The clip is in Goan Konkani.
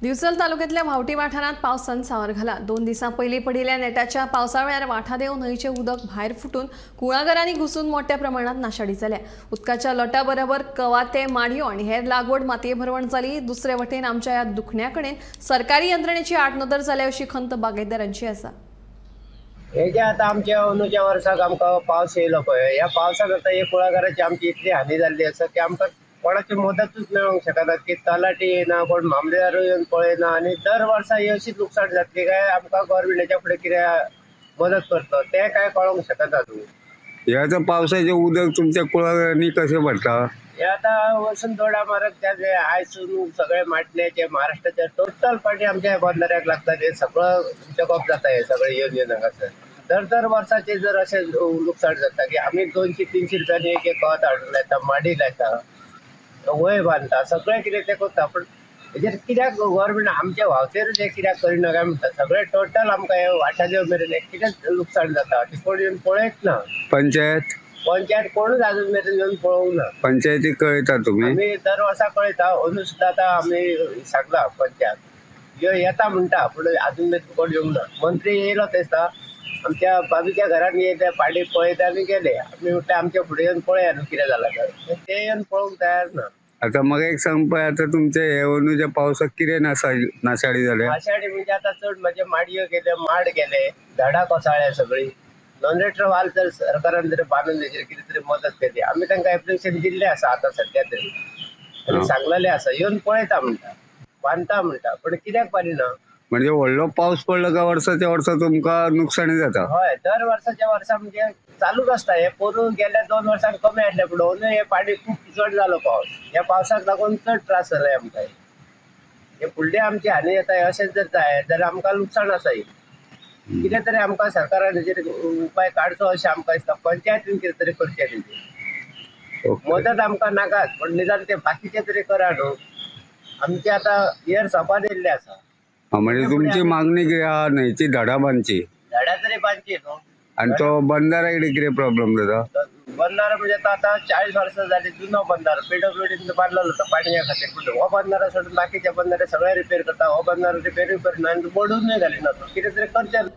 दिवचल तालुक्यातल्या व्हावटी वाठारांत पावसान सांवर घाला. 2 दिसां पयलीं पडिल्ल्या नेटाच्या पावसा वेळार वाठादेव न्हंयचें उदक भायर फुटून कुळागरांनी घुसून मोठ्या प्रमाणात नाशाडी जाल्या. उदकाच्या लोटा बरोबर कवाते, माडयो आनी हेर लागवड मातये भरवण जाली. दुसरे वटेन आमच्या ह्या दुखण्या कडेन सरकारी यंत्रणेची आडनदर जाल्या अशी खंत बागायतदारांची आसा. हे जे आतां आमच्या अंदूच्या वर्साक आमकां पावस येयलो पळय, ह्या पावसाक आतां हे कुळागराची आमची इतली हानी जाल्ली आसा की आमकां कोणाची मदतूच मेळोंक शकना, की तलाठी येयना, कोण मामलेदारूय येवन पळयना आनी दर वर्सा ही अशीच लुकसाण जातली काय आमकां गव्हर्मेंटाच्या फुडें कितें मदत करता तें काय कळोंक शकना. तूं हे आतां पावसाचें उदक तुमच्या कुळागरांनी कशें भरता? हे आतां वचून दोडा मारत त्या आयसून सगळे माटण्याचे महाराष्ट्राचे टोटल पाणी आमच्या बंदऱ्याक लागता, ते सगळं चेकअप जाता. हे सगळें येवन येवन हांगासर दर दर वर्साचे जर अशें लुकसाण जाता की आमी 200-300 रुपयांनी एक एक कवात हाडून लायता, माडी लायता, वय बांदता, सगळें कितें तें करता. पूण हेजेर कित्याक गव्हर्मेंट आमच्या व्हांवतेरूच हें कित्याक करिना काय म्हणटा. सगळें टोटल आमकां हे वाठादेव मेरेन कितेंच लुकसाण जाता, ती कोण येवन पळयत ना. पंचायत कोणूच अजून मेरेन येवन पळोवंक ना. पंचायतीक कळयता तुमी? आमी दर वर्सा कळयता. अंदू सुद्दां आतां आमी सांगला पंचायत यो येता म्हणटा, पूण अजून मेरेन कोण येवंक ना. मंत्री येयलो ते दिसा आमच्या बाजूच्या घरान येयले, पाणी पळयता आनी गेले. आमी म्हटलें आमच्या फुडें येवन पळया न्हू कितें जालां तें, ते येवन पळोवंक तयार ना. आतां म्हाका एक सांग पळय, आतां तुमचे हे अंदूच्या पावसाक कितें नाशाडी जाल्या? नाशाडी म्हणजे आतां चड म्हणजे माडयो गेले, माड गेले, झाडां कोसळ्ळ्या सगळीं. नॉनरेटर वाल जर सरकारान जर बांदून तेजेर कितें तरी मदत केली, आमी तांकां एप्लिकेशन दिल्लें आसा आतां सद्या तरी आनी सांगलेलें आसा, येवन पळयता म्हणटा, बांदता म्हणटा, पूण कित्याक बांदिना. म्हणजे व्हडलो पावस पडलो काय वर्साच्या वर्सा तुमकां नुकसाणी जाता? हय, दर वर्साच्या वर्सा म्हणजे चालूच आसता. हे पोरूं गेल्या 2 वर्सांक कमी आसलें, पूण अंदू हे पाणी खूब चड जालो पावस, ह्या पावसाक लागून चड त्रास जाले आमकां. हे फुडले आमची हानी येता अशेंच जर जाय जाल्यार आमकां लुकसाण आसा. कितें तरी आमकां सरकारान हेजेर उपाय काडचो अशें आमकां दिसता. पंचायतीन कितें तरी करचें, तेजेर मदत आमकां नाकाच, पूण निदान ते बाकीचें तरी करा न्हू. आमचे आतां इयर सोंपान येयल्लें आसा. म्हणजे तुमची मागणी कितें आहा? न्हंयची धडां बांदची, धडां तरी बांदची न्हू. आनी तो बंदारा कडेन कितें प्रॉब्लम जाता? बंदारा म्हणजे आतां 40 वर्सां जाली जुनो बंदारो PWD बांदलेलो तो पाणया खातीर, पूण हो बंदारा सोडून बाकीचे बंदारे सगळे रिपेर करता, हो बंदारो रिपेरूय करना आनी बोडूनय घालिना. तो कितें तरी करचें.